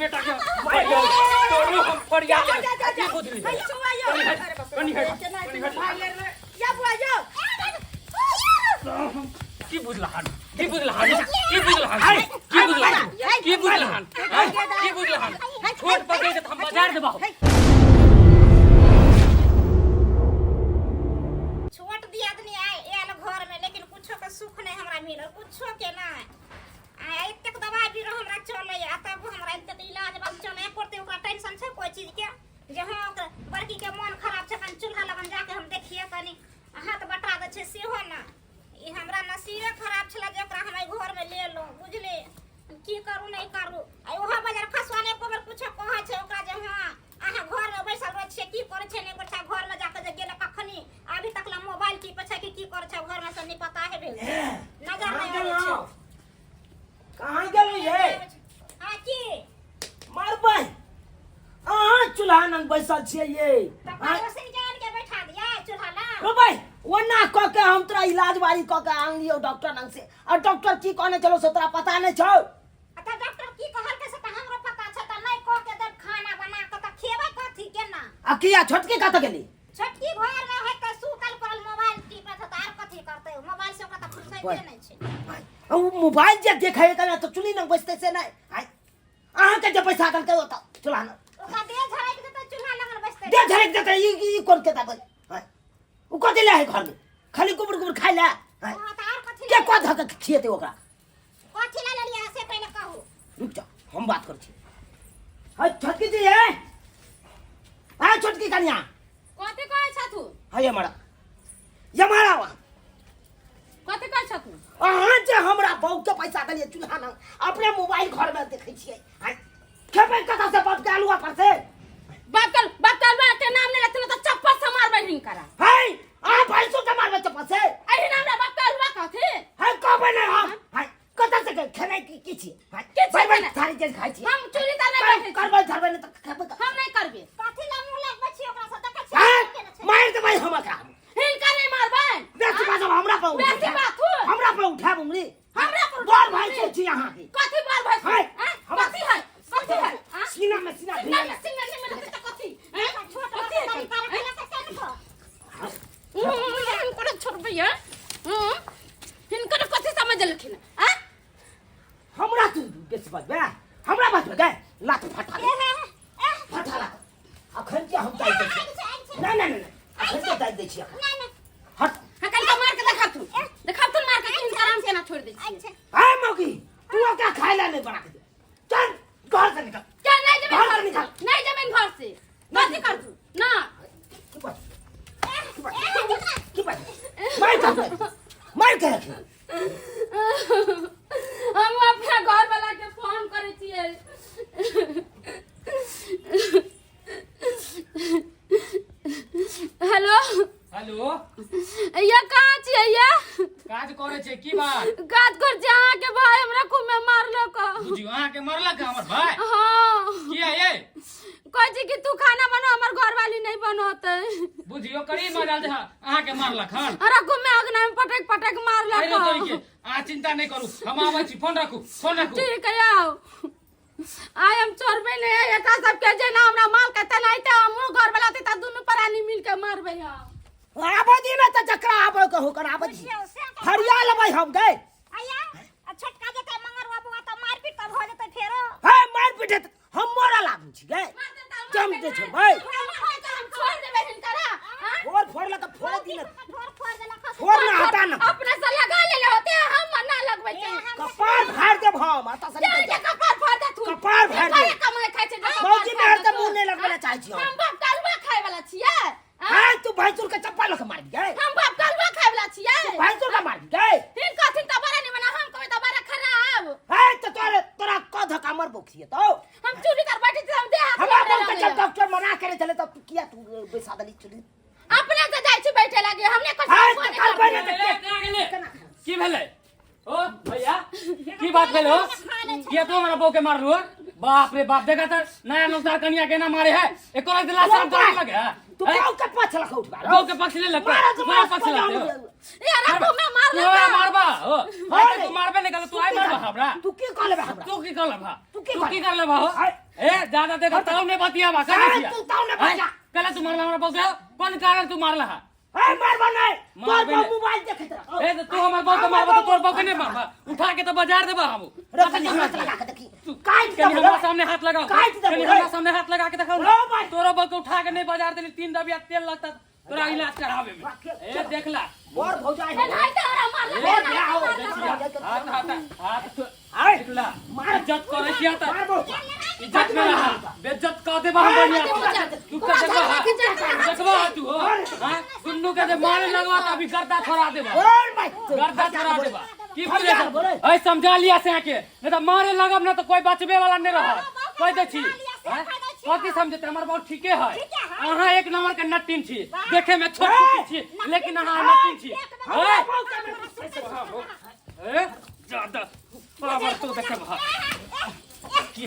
बेटा के तोरो हम फरिया ले की बुझली कनी हट कनी हट या बुआ यो की बुझला हन की बुझला हन की बुझला हन की बुझला हन की बुझला हन की बुझला हन छोट पकड़ के हम बाजार देबा छोट दियादनी आए आयल घर में लेकिन कुछो के सुख नहीं हमरा मिलल कुछो के नहीं आ एतेक दवाई भी हमरा चले आ तब हमरा एतेक इलाज बात चले पड़ते ओकरा टेंशन छै कोई चीज के जे हाँ ओकरा बड़की के मन खराब छै कनि चूल्हा लगन जाके हम देखिए कनि हाथ बटा दै छै सेहो ना ई हमरा नसीबे खराब छलै जे ओकरा हम एहि घर में लेलहुँ बुझली की करू नहीं करू आ ओहो बाजार खसुआ ने एको बेर कुछो कहै छै ओकरा जे हाँ अहाँ घर में बैसल रहै छियै की करै छियै नहि करै छियै घर में जाके जे गेलै कखनी अभी तक ला मोबाइल टीपै छै कि की करै छै घर में से नहीं पता है भेल नजर नहीं आबै छै कहाँ गेलहुँ ये हाँ की मारबै अहाँ चूल्हा लग बैसल छियै ये तऽ पड़ोसिन के आन के बैठा दिया चूल्हा लग रोबै ओना कऽ के हम तोरा इलाज बारी कऽ के आनलियौ डॉक्टर लग से आ डॉक्टर की कहने छलौ से तोरा पता नहि छौ आ तऽ डॉक्टर की कहलकै से तऽ हमरो पता छै तऽ नहि कऽ के देब खाना बना कऽ तऽ खेबै कथी केना आ किया छोटकी कतऽ गेली छोटकी घर में है तऽ सुतल पड़ल मोबाइल टीपै छै तऽ आर कथी करतै मोबाइल से ओकरा तऽ फुर्सते नहि छै आ ओ मोबाइल जे देखै कने तऽ चुल्ही लग बैसतै से नहि आँय अहाँके जे पैसा देलकै ओतऽ चूल्हा लग ओकरा देह झरकि जेतै चूल्हा लगन बैसतै दे झरक देतै ई ई कोन के देबै आँय ओ कथी लए है घरमे खाली गोबर गोबर खाइ लए आँय हँ तऽ आर कथी के कऽ धऽ के खिएतै ओकरा कथी लए लेलियै से पहिले कहू रुक जाओ हम बात करै छी है छोटकी जी है है छोटकी कन्या कथी कहै छथु है हमारा ये मारा वा कथी कहै छथु अहाँ जे हमरा बहू के पैसा देलियै चूल्हा लग अपने मोबाइल घर में देखै छियै आँय, खेबै कतऽ से बाप के आलुआ पर से बाप के आलुआ के नाम नहि लेथिन तऽ चप्पल से मारबै हिनकरा है अहाँ भैंसो के मारबै चप्पल से एहि नाम बाप के आलुआ कहथिन है कहबै नहि हम है कतऽ से खेनाइ की की छियै है की छियै भरि भरि खेनाइ? थारी जे खाइ छियै हम चूल्ही तर नहि बैठै छी। करबै धरबै नहि तऽ खेबै कतऽ? हम नहि करबै कथी लए मुँह लगबै छी ओकरा से देखै है छियै केने छै मारि देबै हम एकरा हिनका नहि मारबै बेसी बाजब हमरा पर बेसी उठायब। बाजू। हमरा पर उठायब उंगली हमरा पर बड़ भाई से छी अहाँ के कथी बड़ भाई है, हैं? हमरा- कथी है कथी है हाँ? सीना में सीना सीना में सीना में लगतै तऽ कथी हैं? छोट कथी है तरीका रखला से केने को हिनकर छोड़बै हैं? हिनकर कथी समझलखिन हैं? हमरा तू बेसी बजबे हमरा बजबे गए लात फटा ले फटा लात अखन के हम दाइ दै छी नहीं नहीं नहीं अखन के दाइ दै छी अखन हट हाँ कनिका मार के देखाथुन देखाथुन मार के हिनकर हम केना छोड़ दै छियै ए मौगी तू ओकरा खाय ला नहीं बना के दे चल घर से निकल क्या नहीं जेबै घर से घर से निकाल। नहीं जेबै घर से कथी करतू ना की बात की बात की बात मार के मार के रख हम अपना घर वाला के फोन करै छियै हेलो हेलो या कहाँ छियै या काज करै छै की बात काज कर छी अहाँके भाई हमरा खूब में मारलक बुझियो अहाँके मारलक हमर भाई हाँ किया ये कहै छी कि तू खाना बनो हमर घरवाली नहीं बनोतै बुझियो करी मजाल दे अहाँके मारलक हन हमरा खूब में अगना में पटक पटक अरे तोरी के मारलक अहाँ चिंता नहीं करू हम आबै छी फोन राखू फोन राखू ठीक है आओ आइ हम छोड़बै नहि एकरा सबके जेना हमरा माल के तेनाहिते हमरो घर वाला ते दुनू प्राणी मिल के मारबै हम आबै दी ने तऽ जकरा आबै के होकर आबै दी बुझियौ से तऽ- हरिया लेबै हम गए आया आ छोटका जेतै मंगरुआ बुआ तऽ मारपीट तऽ भऽ जेतै फेरो हे मारि पीट हेतै, हम मरल आदमी छी गए जम जे छै भाई हम छोड़ देबै हिनकरा हाँ? फोड़ फोड़ लऽ के फोड़ दी ने ठोर फोड़ देलक फोड़ ना हटा ना अपने से लगा लेले होते हम ना लगबै छै कपार फाड़ देब हम अतऽ से जाय निकल के जा कपार फाड़ देथुन कपार फाड़ दे। के कमाई खाइ छै जे कपार मौगी फाड़ मेहर के देथुन। मुंह नहि लगबै लए चाहै छी हम हम बाप कलुआ खाय वाला छियै हाँ? हां तू भैंसुर के चप्पल लऽ के मारबी गए हम बाप कलुआ खाय वाला छियै तू भैंसुर के मारबी गए हिनका थिन त बड़ा निमन हम कहबै त बड़ा खराब हे तो तोरे तोरा क धक्का मरबो छियै तो हम चूल्ही तर बैठे छी हम देह हाथ हमरा लड़े बहुत लगैया। जब डॉक्टर मना करे छले तब तू किया तू बैसा देली चुली अपने से जाइ छी बैठे लागे हमने कुछ हाय, फोन तऽ करबै ने ए, कहाँ गेलै? की भेलै ओ भैया की बात भेल हो किया तू हमरा बहू के मारलू हो बाप रे बाप देखा त नया नौसार कनिया केना मारे है एको रात दिला शर्म करे लगे है तू हैं? बाऊ के पक्ष लख उठबा बहू के पक्ष ले लगता मारा है तो मारा मारा पक्ष लगते हो। यार तू में मार तू हमरा मारबा हो हाँ तू मारबे नहीं कर तू आइ मारबा हमरा तू की कह लेबे हमरा तू की कर लेबा तू की तू कर की कर लेबा हो आय। ए ज्यादा देखा ताऊ ने बतिया बा अरे, कर तू ताऊ ने बतिया। कल तू मारला हमरा बहू के कोन कारण तू मारला हा ए मारबा नहीं तोर मारबे बहू नहीं। मोबाइल देखैत रह ए तो तू हमर बहू के मारबा तो तोर बहू के नहीं मारबा उठा के तो बाजार देबा हम रे कनी हाथ लगा के देखी काट कनी दे हमरा सामने हाथ लगाओ काट देबो, कनी रे। हमरा सामने हाथ लगा के देखाओ रो भाई। तोरा बहू के उठा के नहीं बाजार देली तीन दबिया तेल लगता तोरा इलाज करावे में ए देख ला बर भौजाई ए नहीं तो हमरा मार ए, ले बियाह हो, हाथ हाथ हाथ तो आय देख ला मार। इज्जत करे छिया त मारबो इज्जत में रहा बेइज्जत कर देबा हम बढ़िया तू पूरा कर देबा घर के इज्जत देखबा तू हो हां दुन्नू के जे मारे लगवा त अभी गर्दा छोड़ा देबा ओए भाई गर्दा छोड़ा देबा की समझा बुझले बोले। ऐ समझा लिया से आके नहीं तो मारे लगब ना तो कोई बचबे वाला नहीं रह कह दे छी हैं? कथी समझते हमर बहुत ठीके है अहाँ एक नंबर के नट्टिन छी देखे में छोट छोट छी लेकिन अहाँ नट्टिन छी हमरा हैं? बहू के मार। ए ज्यादा पावर तो देखे भा की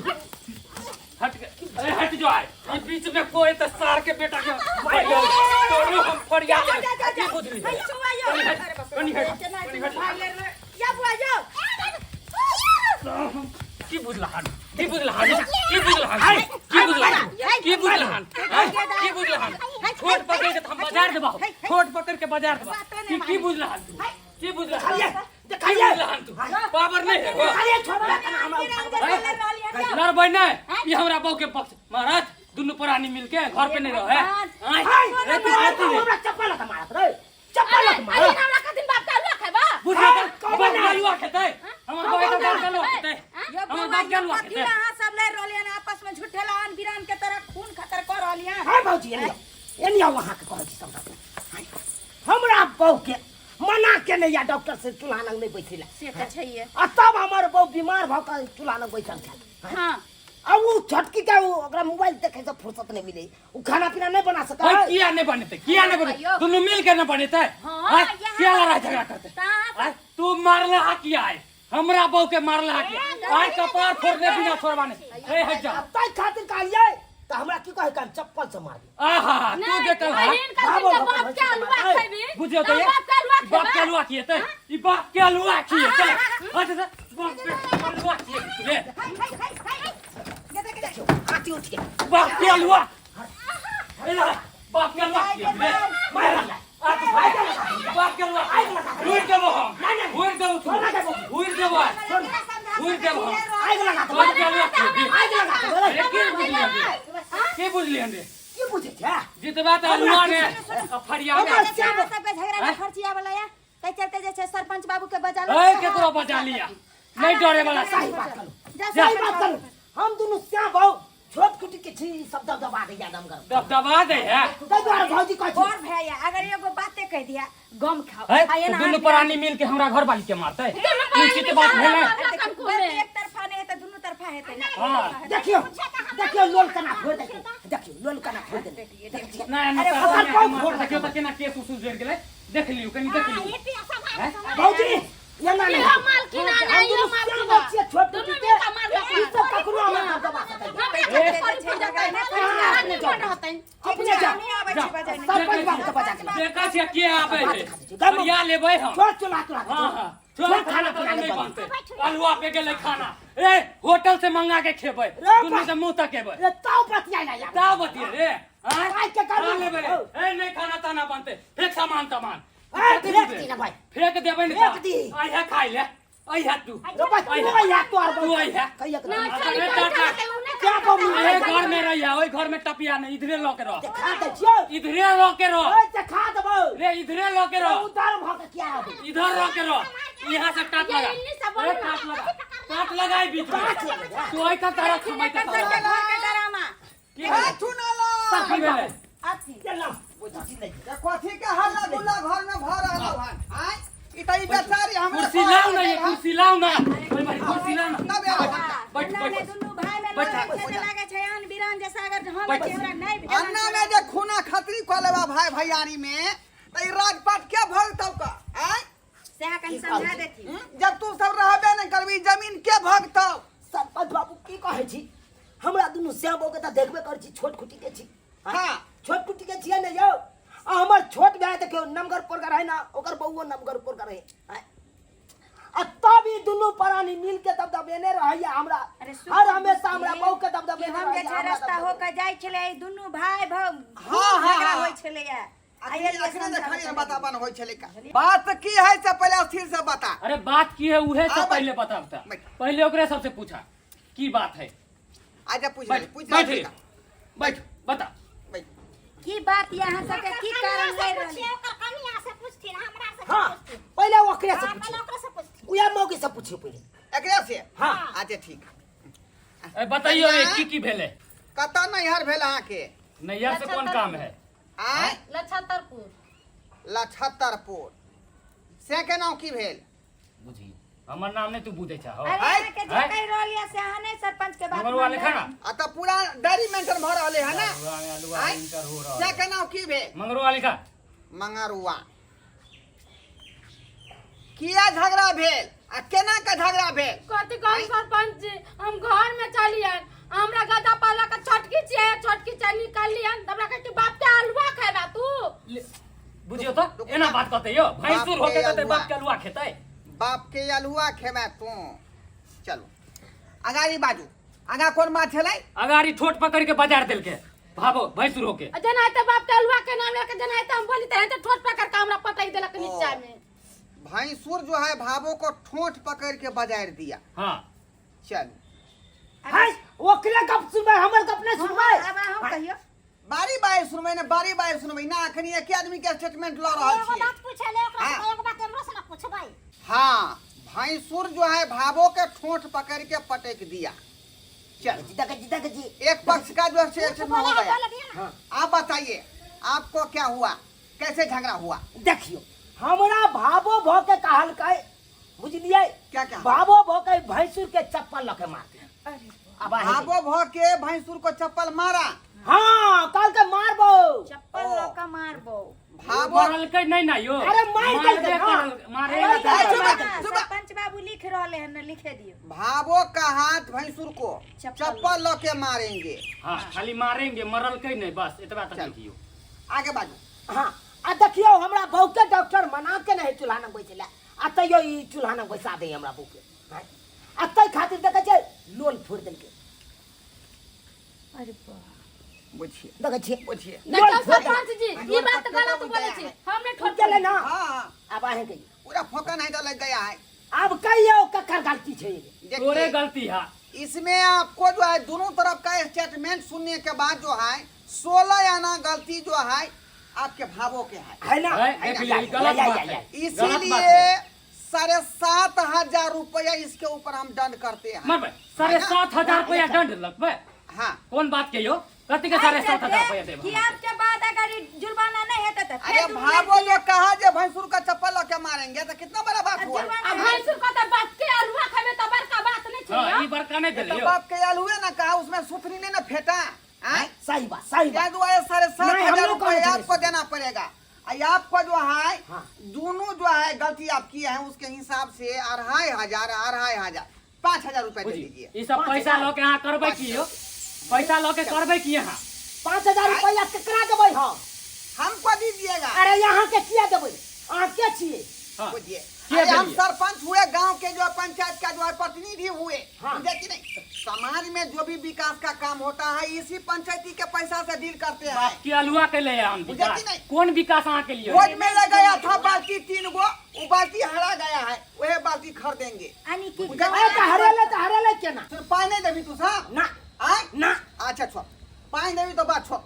हट के अरे हट जो आए ई बीच में कोई तो सार के बेटा के तोरो हम फरिया की बुझली कनी हट कनी हट कनी हट या बुआ यो की बुझलहन की बुझलहन की बुझलहन की बुझलहन की बुझलहन की बुझलहन छोट पकड़ के हम बाजार देबा छोट पकड़ के बाजार देबा की की बुझलहन तू की बुझलहन खालिए की देखिए बुझलहन तू पावर नहीं है हो। खालिए छोड़ दे कना हमरा उठा के। लड़बै नहीं ई हमरा बहू के पक्ष महाराज दुनू प्राणी मिलके घर पे नहीं रहे आय, हाय रे तू तू आती रे हमरा चप्पल लत मारत रे चप्पल लत अरे मारत हमरा कथिन बाप के आलुआ खेबा बुझा हाय, त कौन बाप है? के आलुआ खेतै हमर बहू के बाप के आलुआ खेतै यो हमर बौआ बाप के यो आलुआ कथी खेतै अहाँ सब लड़ि रहलियै हन आपस में झूठे लान बिरान के तरह खून खतर कऽ रहलियै हन। हाय भौजी एनी आओ एनी आओ अहाँके कहै छी सबटा हाय, हमरा बहू के मना के नहीं या डॉक्टर से चूल्हा लग नहीं बैठेला से तऽ छैहे आ तब हमर बहू बीमार भऽ कऽ चूल्हा लग बैठल छल हँ आ उ छोटकी के उ ओकरा मोबाइल देखे से फुर्सत नहीं मिले उ खाना पीना नहीं बना सकै भाई किया नहीं बनेते किया नहीं बनेते दुनू मिल के नहीं बनेते हाँ, हाँ, यहाँ किया लड़ाई झगड़ा करते तऽ आय, तू मारला हा किया है हमरा बहू के मारला हा किया आय कपार फोड़ने बिना छोड़वा नहीं ए हट जा आ ताहि खातिर कहलियै तऽ हमरा की कहै हम चप्पल से मार दियौ। आहा तू नहीं देखल हा बहिन कथिन के बाप के आलुआ खेबी बुझियो तो ये बाप के आलुआ बाप के खेबा आलुआ किए ते ई बाप के आलुआ किए चल हट जा बाप के आलुआ किए रे देखियौ आती उठ के बाप के आलुआ ए ला बाप के आलुआ किए रे मार लगा आ तू भाई बाप के आलुआ हुइर देबो हम हुइर देबो तू हुइर देबो हुइर देबो हम आगि लगा दे बाप के आलुआ किए आगि लगा दे अरे की बुझलियै की बुझलियै रे की बुझै छै जितबा तऽ आलुआ ने आ फरिया ने हमरा श्याम अहाँ सबके झगड़ा में खर्ची आबऽ या ताहि चलते जे छै सरपंच बाबू के बजा ए केकरो बजा लिया नहीं डरे वाला सही बात करू जा सही बात करू हम दुनू श्याम भाऊ छोट कुटी के छी ई सब दबदबा दैया दमगर दबदबा दे है ताहि दुआरे भौजी कहै छी और भैया अगर एगो बाते कह दिया गम खाओ है आ एना दुनू प्राणी मिल के हमरा घर वाली के मारते उचित बात भेलै गलती एक तरफा नहि हेतै दुनू तरफा हेतै ना हाँ देखियौ देखियौ लोल कना फोड़ दै देखियौ लोल कना फोड़ देलै देखियौ नहीं अरे ओकर पाँव फोड़ देखियौ तऽ केना केस उसुस जरि गेलै देख लियौ कनी देख लियौ भौजी एना नहि इहो माल किना हम नहीं दुनू इहो माल श्याम किना छियै छोट दुनू कुटी के मिल के मारलक ई सब ककरो हमरा दबदबा सकैए हमरा कते करी पड़ जेतै आदमी कोन रहतै अपने जा हमही आबै छी बजाय सरपंच बाबू के बजा के लाउ। देखै छियै के आबै है गाम- फरिया लेबै हम छोड़ चुला तुला हाँ हाँ छोड़ छोड़ खाना खाना पीना नहीं नहीं बनतै बनतै अलुआ पे गेलै खाना ए होटल से मंगा के खेबै रे दुनू से मुंह तकेबै रे ताव बतियाइ ला यार ता बतिये रे आँय? आइ के खा करबी लेबै रे। ए नहीं खाना ताना बनतै फेक सामान तामान ए, कथी फेंक बुझबै? दी ना भाई। फेंक देबै ने फेंक दी। अइहे खाइ ले अइहे तू रे भाई तू अइहे तोहर तू अइहे कहिया के ना अच्छा, खाली रे, पैसा टाटा। रहतै, उ नहि क्या खाना बम अहे घर में रहिया ओहि घर में टपिया नहीं इधरे लऽ के रह देखा दै छियौ इधरे लऽ के रह ओए देखा देबौ रे इधरे लऽ के रह उधर भऽ के किया आबी इधर रह के रह यहाँ से टाट लगा ये इन्नी से बोल ए, ना। टाट लगा टाट लगाई बीच में टाट लगा। तू ऐसा तारा खमाई एकर सबके घर के डरामा की भेलै? चुनल की भेलै अथी चल ना बुझी नहि कथी के हल्ला गुल्ला घर में भऽ रहल हन आँय ई तऽ ई बेचारी हमरा कुर्सी लाउ ना ये कुर्सी लाउ ना ओइ भाई कुर्सी लाउ ना तब आबै हन। बैठ ना बैठ दुनू भाई में बैठ। लड़ै छै तऽ लागै छै आन बिरान जैसा अगर हम बैठ। छी हमरा नहि भेल अन्ना में जे खूना खतरी कऽ लेबा भाई भैयारी में तऽ ई राजपाट के भगतौ का आँय सएह कनि समझा देथिन हम्म? जब तू सब रहबे नहि करबी जमीन के भगतौ सरपंच बाबू की कहै छी हमरा दुनू श्याम बाबू के तऽ देखबे करै छी छोट खुटी के छी हाँ। छोट कुटी के छियै ने यौ आ हमर छोट भाय देखियौ नमगर पोरगर है ना, ओकर बउओ नमगर पोरगर है। आ तब ई दुनू प्राणी मिल के दबदबेने रहैया हमरा। अरे सुन हर हमेशा हमरा कि बहू के दबदबेने हम जे रहैया, छै हमरा रास्ता दबदबेने। होके जाइ छलै, ई दुनू भाय भाव हाँ, हाँ, झगड़ा हाँ। होइ छलैया। अखनी अखनी देखलियै बताबन होइ छलै का बात की है से पहले स्थिर से बता। अरे बात की है उहे से हाँ, पहले बताबता, बैठ। पहले ओकरे सबसे पूछा की बात है। अच्छा पूछ ले, बैठ पूछ बैठ ले, बैठ बता। बैठ। की बात यहाँ सबके की कारण कनिया ले से रहल? पूछिए, ओकर कनिया से पूछथिन, हमरा से हाँ, पूछथिन। पहिले ओकरे से हाँ, पूछियो। पहिले ओकरे से पूछथिन। उएह मौगी से पूछियो पहिले। एकरे से? हाँ। अच्छा ठीक। ए, बताइयो कनिया? की की भेलै? कतऽ नैहर भेल अहाँके? नैहर से कोन काम है? आँय? लछतरपुर। लछतरपुर से के नाम की भेल? बुझी हमर नाम नहीं तू बुझै छह। अरे अहाँके जे आँय? कहि रहल यऽ से अहाँ नहि सरपंच के बात नंबरवा लिखा ना। आ तऽ पूरा डायरी मेंटेन भऽ रहलै है ना? मंगरुआ में अलुआ आँय? इंटर हो रहल से है। के नाम की भेल? मंगरुआ लिखा। मंगरुआ। किया झगड़ा भेल आ केना के झगड़ा भेल? कथी कहू सरपंच जी, हम घर में चलियन, हमरा गदा पाला के छोटकी छियै, छोटकी चाय निकालियन, त हमरा कहै कि बाप के अलुआ खेबा तू। बुझियो तो एना बात कहते यो, भैंसुर बाप होके के कहते बाप अलुआ। के अलुआ खेतै। बाप के अलुआ खेबा तू। चलो अगाड़ी बाजू, आगा कोन बात छलै? अगाड़ी ठोट पकड़ के बाजार देलके भाबो भैंसुर होके। आ जेना हेतै बाप के अलुआ के नाम लेके जेना हेतै हम बोली त ठोट पकड़ के हमरा पटक देलक नीचा में। भैंसुर जो है भाबो को ठोट पकड़ के बाजार दिया। हाँ। चल हाय, ओकरे गप सुनबै, हमर गप नहि सुनबै। आब अहाँ कहियौ। बारी बारी सुनबै ने, बारी बारी सुनबै ना। अखनी एके आदमी के स्टेटमेंट ल रहल एगो छियै। बात पूछले ओकरा हाँ। से, एगो बात हमरो से ना पूछबै। हाँ, भैंसुर जो है भाबो के ठोंठ पकड़ के पटक दिया। चल जी जी जी। एक पक्ष का जो है स्टेटमेंट हो बोले गया। बोले दिया ना। आप बताइए आपको क्या हुआ, कैसे झगड़ा हुआ? देखियो हमरा भाबो भ के कहलकै, बुझलियै? क्या क्या? भाबो भ के भैंसुर के चप्पल लके मार। अब आहे भाबो भ के भैंसुर को चप्पल मारा। हाँ, कहलकै मारबो। चप्पल ओ। लऽ कऽ मारबो। भाबो मारलकै नहीं ना यो। अरे मार देलकै, मारबे हाँ। करल, मारे मार देलकै। देलकै। चुप, हाँ, चुप। सरपंच बाबू लिख रहले हन, लिखे दियौ। भाबो का हाथ भैंसुर को चप्पल। चप्पल ल के मारेंगे। हाँ, खाली मारेंगे, मरलकै नहीं, बस एतबा तक चल। लिखियो। आगे बाजू। हाँ, आ देखियौ हमरा बहू के डॉक्टर मना के नहीं चूल्हा लग बैसले, आ तैयो ई चूल्हा लग बैसा दे हमरा बहू के। हाँ? आ तै खातिर देखै छियै लोल फोड़ि देलकै। अरे बाप। बुझिए देखै छियै, बुझिए। लोल देखियौ फोड़ि देलकै। सरपंच जी, ई बात गलत बोलै छी, हमने ठोक ठोक गेलै ना। हाँ, आब अहें कहियौ। पूरा फोका नहीं तो लग गया है। आब कहियौ ककर गलती छै? देखिए, तोरे गलती है। इसमें आपको जो है दोनों तरफ का स्टेटमेंट सुनने के बाद जो है 16 आना गलती जो है आपके भावों के है। है ना? है, देख लियै, गलत या, बात या, है। या। गलत बात इसीलिए है। 7500 रुपया इसके ऊपर हम दंड करते हैं। मरबै, 7500 रुपया दंड लगबै। हाँ। कोन बात के यो? कथी के 7500 रुपया देब? कि आपके बाद अगर ई जुर्माना नहीं हेतै त अरे फेर दुनू भावो लड़की जो कहा जे भैंसुर का चप्पल लके मारेंगे तो कितना बड़ा बात हुआ। जुर्माना आ भैंसुर को त बाप के अलुआ खेबे त बड़का बात नहीं छै। हाँ, ई बड़का नहीं ये तो भेलै यो। बाप के आलुए ना कहा, उसमें सुथनी ने ना फेंटा। आँय? सही बात, सही क्या बात। दुआ 7500 नहीं, हम लोग रुपया कौन थे? आपको देना पड़ेगा। और आपको जो है हाँ। दोनों जो है गलती आप किए हैं उसके हिसाब से 2500, 2500, 5000 रुपया दे बुझी, दीजिए। ई सब पैसा लऽ के अहाँ करबै की यो? पैसा लऽ के करबै की अहाँ? 5000 रुपया केकरा देबै हम? हमको दीजिएगा। अरे यहाँ के किया देबै? अहाँ के छियै? हाँ। बुझिए। किया अरे हम देलिए? सरपंच हुए, गांव के जो पंचायत का जो है प्रतिनिधि हुए। हाँ। बुझे कि नहीं? समाज में जो भी विकास का काम होता है इसी पंचायती के पैसा से डील करते हैं। की अलुआ के ले हम बुझे विकास? कि नहीं? कोन विकास अहाँ के लिए? रोज में लगाया था बाल्टी 3 गो, वो बाल्टी हरा गया है, वह बाल्टी खरीदेंगे। यानी कि बुझे अरे त हरेले त हरेले केना? सुन, पानी नहीं देबी तू साहब? ना। आय? ना। अच्छा छोड़, पानी देबी तो बात छोड़।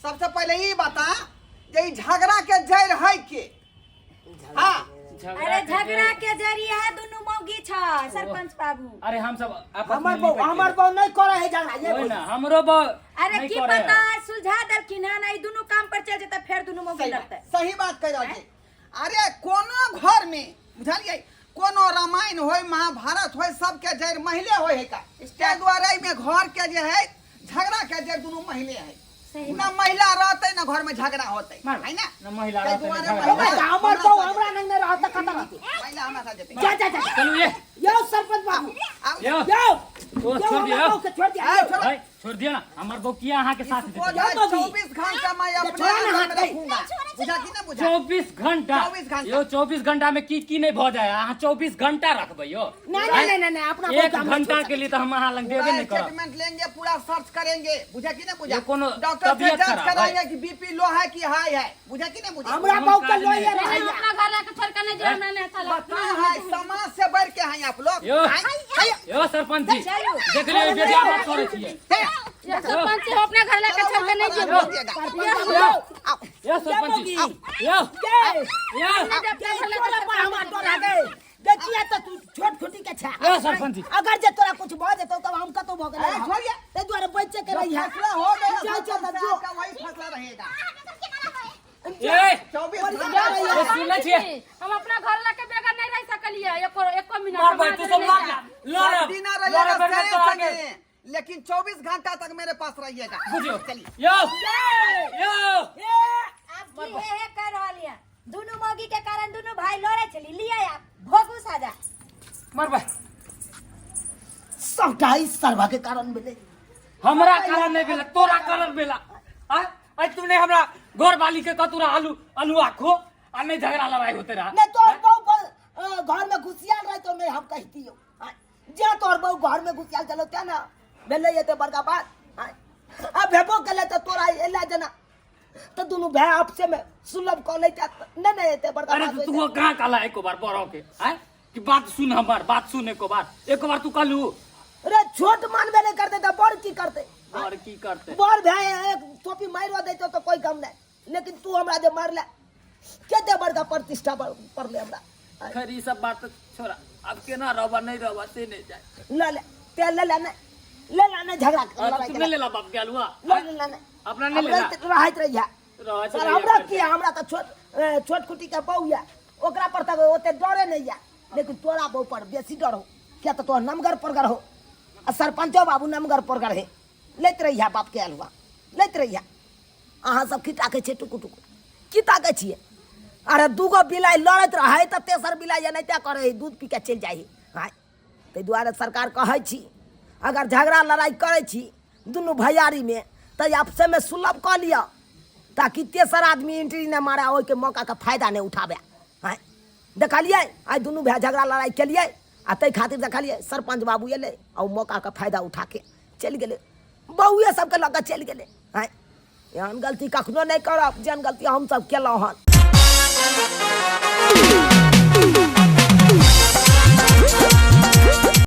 सबसे पहले ये बता जे ई झगड़ा के जड़ है के? हाँ। अरे झगड़ा के जरिया दोनों मौगी छ सरपंच बाबू। अरे हम सब आपस में हमर निपट बहू, गेलै। हमर बहू नहीं करे है झगड़ा, ये ओए बुझ। ना, हमरो बहू अरे नहीं की करे है। पता सुलझा देलखिन हन, ई दोनों काम पर चल जेतै फेर दोनों मौगी सही लड़तै। बात, सही बात कह रहल छी। अरे कोनो घर में बुझलियै कोनो रामायण होय महाभारत होय सबके जड़ महिले होय है का। ताहि दुआरे एहिमे घर के जे है झगड़ा के जड़ दुनू महिले है। सही ना महिला रहतै ना घर में झगड़ा होतै, मार। है ना? ना महिला ताहि रहतै, ना दुआरे झगड़ा महिला होतै। हमर बहू हमरा नंग नहि रहत त कतऽ रहतै? महिला हमरा साथ जेतै। जा, जा, जा। चलू ये। यौ सरपंच बाबू। आउ। यौ। यौ। ओ, यौ, छोड़ हमर दियौ। बहू के छोड़ दियौ। आउ, छोड़ो। भाई, छोड़ दियौ ना। हमर बहू किया अहाँ के साथ इसको जेतै? जो है जाओ बाबू। 24 घंटा मैं ये अपने छोड़ा ना अंदर हाथ में दे। रखूंगा। 24 घंटा। 24 घंटा। यो 24 घंटा में की की नहीं भ जाए, अहाँ 24 घंटा रखबै यो। नहीं नहीं नहीं नहीं, अपना कोई एक काम नहीं घंटा छोड़ के लिए तो हम अहाँ लग देबे पूरा नहीं करब। स्टेटमेंट लेंगे, पूरा सर्च करेंगे, बुझा कि नहीं बुझा? ये कोनो डॉक्टर से तबियत जांच खराब है। कराएंगे कि बीपी लो है कि हाई है, बुझा कि नहीं बुझा? हमरा हम बहु के काज लोहे नहीं। नहीं, रहैया। हम अपना घर लाके छोड़ के नहीं जेबै, हमरा नहीं अच्छा लगत। बता है, समाज से बढ़ के हैं आप लोग। यो। हाय, हाय, यो सरपंच जी, देख लियौ बेटा बात करै छियै। हे, ये सरपंच जी, हम अपना घर लाके छोड़ के नहीं चलो, जेबै। बोलिएगा। यो आओ। यो सरपंच जी, यो गे, यो गे, तोरा पर हमरा डर लागे। देखिए तो तू छोट छोटी के छा। यो सरपंच जी। अगर जे तोरा कुछ भ जेतौ तब हम कतौ भ गेलै। अरे छोड़िए। ताहि दुआरे बचे के जो रहिहे। फैसला हो गया, चल, चल, सरपंच जो। साहब का वही फैसला रहेगा। ए 24 बढ़िया घंटा रहिए। ए, सुनै छियै? हम अपना घर लाके बेगर नहीं रह सकलियै एको एको मिनट। मार भाई, हम तू आज सब नहीं लड़ जायब। लड़ बिना लड़ रहिएगा बेर सरे तोरा के। संगे, लेकिन 24 घंटा तक मेरे पास रहिएगा। बुझियो। चलिए। यो यो आप की हे हे कर रहल ये दुनू मौगी के कारण दुनू भाई लड़े छली। लिया आप भोगू साजा। मार भाई। सबटा ई सरवा के कारण भेलै। हमरा कारण नहीं भेला, तोरा कारण भेला। आ आज तूने हमरा घर वाली के कतुरा आलू आलू खो आ नहीं झगड़ा लड़ाई होते रहा। नहीं तोहर बहु घर में घुसियाल रहे तो नहीं हम कहतियो। हाँ, जे तोहर बहु घर में घुसियाल चलो क्या ना भेलै एते बड़का बात। हाँ, आ भेबो केलै तऽ तोरा एला जेना तऽ दुनू भाय आपसे में सुलभ कऽ लैता, नहीं नहीं एते बड़का अरे बात तू होइतै। कहाँ कहला एको बार बड़ो के आय कि बात सुन, हमर बात सुन एको बार, एको बार तू कहलू। रे छोट मानबे नहीं करते तऽ बड़ की करते? बड़ की करते? बड़ भाय एक टोपी मारियो दैतो तऽ कोई कम नहीं, लेकिन तू हमरा जे मारले केते बड़का प्रतिष्ठा पड़ले हमरा। खैर ई सब बात छोड़ा, अब केना रहबा नहीं रहबा से नहीं जाए। ले ले ते ले ले नहीं ले ले नहीं झगड़ा अरे लड़ाई तू के नहीं लेला बाप के आलुआ? ले ले ले नहीं। अपना नहीं लेला? रहत रहिया। रहत सर, रहिया हमरा करके। की है? हमरा तऽ छोट खुटी के बहू है, ओकरा पर तऽ ओते डरे नहीं है, लेकिन तोरा बहू पर बेसी डर हो, किया तऽ तोहर नमगर परगर हो आ सरपंचो बाबू नमगर परगर है। लैत रहिया बाप के आलुआ, लैत रहिया। अहाँ सब की ताकै छियै टुकु टुकु? की ताकै छियै? अरे दूगो बिलाइ लड़ैत रहै तऽ तेसर बिलाइ एनाहिते करै है, दूध पी के चलि जाइ है। हाँ, ताहि दुआरे सरकार कहै छी अगर झगड़ा लड़ाइ करै छी दुनू भैयारीमे तऽ आपसेमे सुलभ कऽ लिअ, ताकि तेसर आदमी एंट्री नहि मारै, ओहिके मौकाके फायदा नहि उठाबै। हाँ, देखलियै आइ दुनू भाय झगड़ा लड़ाइ केलियै आ ताहि खातिर देखलियै सरपञ्च बाबू एलै आ ओ मौकाके फायदा उठाके चलि गेलै, बहुए सबके लऽ कऽ चलि गेलै। हाँ, एहन गलती कखनो नहि करब जेहन गलती हमसब केलहुँ हन।